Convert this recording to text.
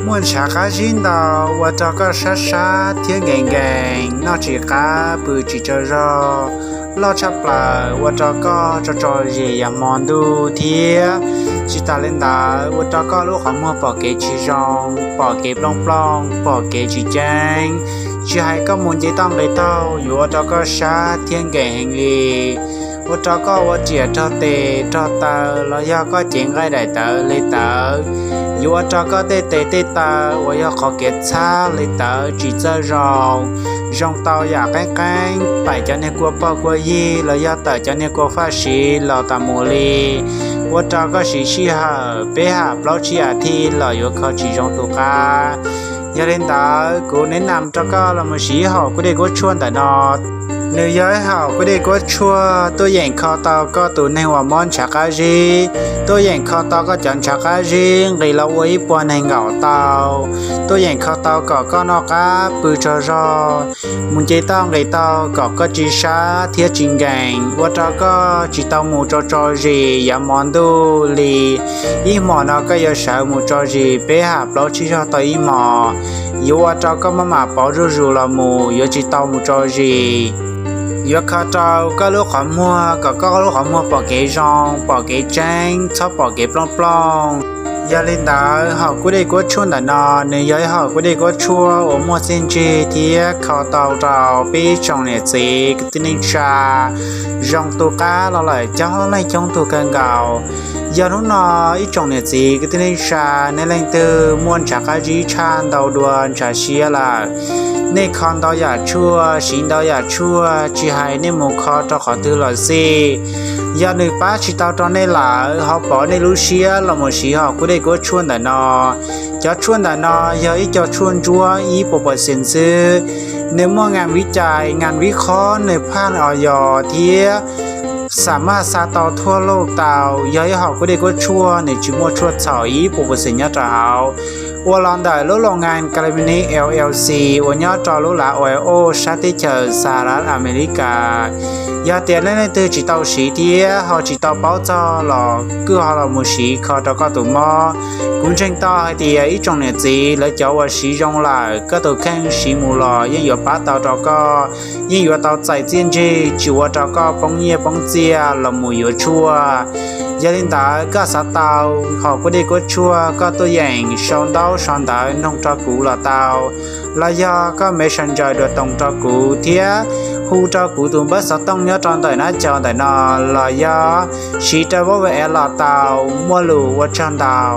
Muaj ntshav qab zib ntau ua rau koj sab sab thiab nkees nkees, noj tsis qab pw tsis tsaug zog, loj tshaj plaws ua rau koj tso tso zis yav hmo ntuj thiab. Tsis tas li ntawd ua rau koj lub qhov muag pom kev tsis zoo, pom kev plooj plooj, pom kev tsis ceeb. Tsis hais koj mus nce toj nqis taug yuav ua rau koj sab thiab nkees heev li. Ua rau koj ua riam rog tes rog taw los yog koj cev nqaij daim tawv li tawv, yuav ua rau koj tej tes tej taw uas yog qhov kev txhab li tawv tsis txawj zoo. Zoo tau yam qeeb qeeb, paim cov niag kua pog kua yig los yog tawm cov niag kua faj siv los tas mus li. Ua rau koj siv sij hawm peb ham plaub tsib as thiv los yuav kho tsis zoo tus qab. Yog li ntawd kuv neb nam rau koj los mus siv ib hom kuab dej kuab tshuaj ntawm no. Nws yog ib hom kuab dej kuab tshuaj tuaj yeem kho tau koj tus neeg uas mob ntshav qab zib, tuaj yeem kho tau koj cov ntshav qab zib nqis los ua ib puas neeg nkaum tau, tuaj yeem kho tau kom koj noj qab pw tsaug zog, mus nce toj nqis taug kom koj tsis sab thiab tsis nkees, ua rau koj tsis tau mus tso tso zis yav hmo ntuj li. Ib hmos no koj yuav sawv mus tso zis peb ham plaub tsib zaug tau ib hmos, yuav ua rau koj maj mam pauv zuj zus los mus, yuav tsis tau mus tso zis. Yuav kho rau koj lub qhov muag kom koj lub qhov muag pom kev zoo, pom kev tseeb, txhob pom kev plooj plooj. Yog li ntawd hom kuab dej kuab tshuaj ntawm no nws yog ib hom kuab dej kuab tshuaj uas muaj txiaj ntsig thiab kho tau rau peb ib tsoom niam txiv kwv tij neej tsa zoo tu qab los lawm coob leej coob tug kawg nkaus. Yog hnub no ib tsoom niam txiv kwv tij neej tsa, nej leej twg muaj ntshav qab zib tshaj ntau dua ntshav siab lawm, nej kho ntau yam tshuaj, siv ntau yam tshuaj, tsis hais nej mus kho rau qhov twg los xij, yog nws pab tsis tau rau nej lawm, ho pov nej lub siab los mus siv hom kuab dej kuab tshuaj ntawm no. Cov tshuaj ntawm no yog ib co tshuaj ntsuab ib puas percent xwb. Nws muaj ngam vib cais, ngam vib khob, nws phaj os yos thiab xa maj xa tau thuaj lauj tau. Yog ib hom kuab dej kuab tshuaj, nws tsis muaj tshuaj txhaum ib puas percent nyob rau hauv. Ua los ntawm lub loo ngan Calamine L L C uas nyob rau lub lav Ohio sab teb chaws Saharav America. Yog tias nej leej twg tsis tau siv thiab ho tsis tau paub txog los kuj ho los mus siv kho rau koj tus mob. Kuv ntseeg tau hais tias ib tsoom niam txiv lawv cov uas siv zoo lawm, koj tus kheej siv mus los yeej yuav pab tau rau koj, yeej yuav tau txais txiaj ntsig tsis ua rau koj poob nyiaj poob txiaj los mus yuav tshuaj. Yog li ntawd koj xav tau hom kuab dej kuab tshuaj, koj tuaj yeem sau ntaub sau ntawv nug rau kuv los tau, los yog koj Messenger dua toos rau kuv thiab hu rau kuv tus npawb xov tooj nyob rau ntawm nab cav ntawm no, los yog siv rau vov ve los tau. Muaj lus ua tsaug ntau.